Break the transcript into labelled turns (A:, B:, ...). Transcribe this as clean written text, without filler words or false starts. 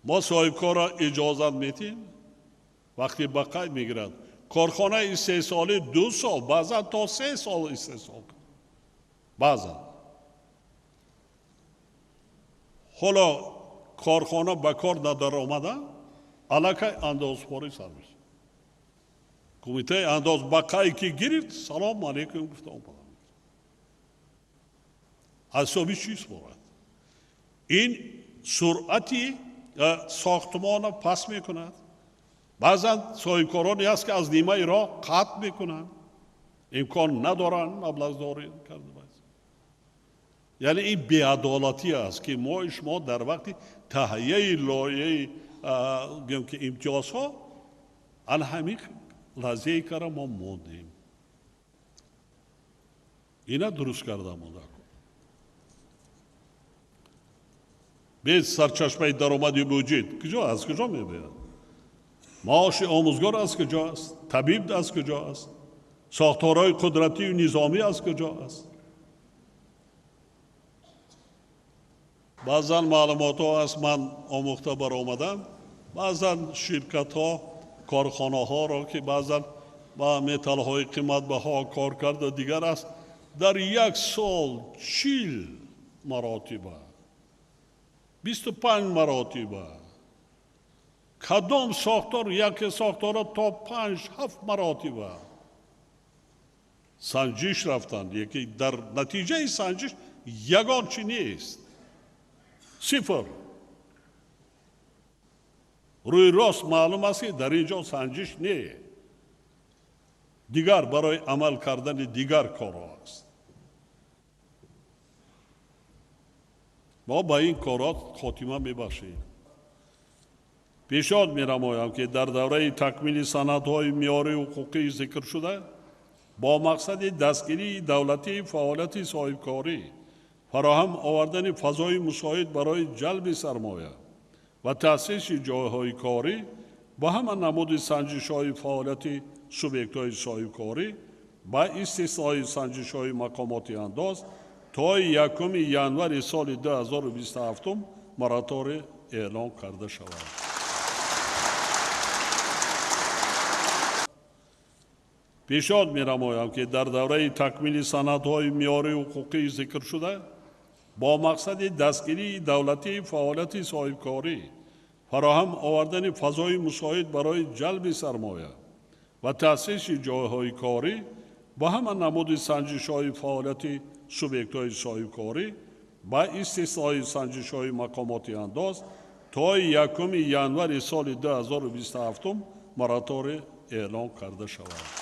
A: Мо соҳибкорро иҷозат медиҳем, вақте ба қайд мегирад. Корхонаи истеҳсолӣ 2 сол, баъзан то 3 сол истеҳсол кунад. Баъзан. Ҳоло корхона ба кор надаромада, аллакай андозпорӣ сар мешавад. Кумитаи андоз ба қайд ки гирифт, салом алейкум гуфта омадам. Аз ҳисоби чӣ супорад? Ин суръати сохтмонро паст мекунад. Баъзан соҳибкороне ҳаст, ки аз нимаи роҳ қатъ мекунанд, имкон надоранд маблағдорӣ карда бошанд. Яъне ин беадолатӣ аст, ки мо шумо дар вақти таҳияи лоиҳаи гӯем ки имтиёзҳо ана ҳамин лаҳзае кара мо мондем. Ина дуруст карда монда. Без сарчашмаи даромади буҷет куҷо аз куҷо мебояд? Маоши омӯзгор аз куҷо аст? Табиб аз куҷо аст? Сохторҳои қудратию низомӣ аз куҷо аст? Баъзан маълумотҳо аст, ман омӯхта баромадам, баъзан ширкатҳо, корхонаҳоро, ки баъзан ба металлҳои қиматбаҳо кор карда дигар аст, дар як сол 40 маротиба, 25 маротиба, кадом сохтор, яке сохторро то 5-7 маротиба санҷиш рафтанд, яке дар натиҷаи санҷиш ягон чи нест. 0. Рӯи рост маълум аст, ки дар ин ҷо санҷиш не, дигар барои амал кардани дигар корҳо аст. Мо ба ин корҳо хотима мебахшем. Пешниҳод менамоям, ки дар давраи такмили санадҳои меъёрии ҳуқуқии зикршуда бо мақсади дастгирии давлатии фаъолияти соҳибкорӣ, фароҳам овардани фазои мусоид барои ҷалби сармоя ва таъсиси ҷойҳои корӣ ба ҳама намуди санҷишҳои фаъолияти субъектҳои соҳибкорӣ ба истиснои санҷишҳои мақомоти андоз то 1 январи соли 2027 мораторий эълон карда шавад. Пешниҳод менамоям, ки дар давраи такмили санадҳои меъёрии ҳуқуқии зикршуда бо мақсади дастгирии давлатии фаъолияти соҳибкорӣ, фароҳам овардани фазои мусоид барои ҷалби сармоя ва таъсиси ҷойҳои корӣ ба ҳама намуди санҷишҳои фаъолияти субъектҳои соҳибкорӣ ба истиснои санҷишҳои мақомоти андоз то 1 январи соли 2027 мораторий эълон карда шавад.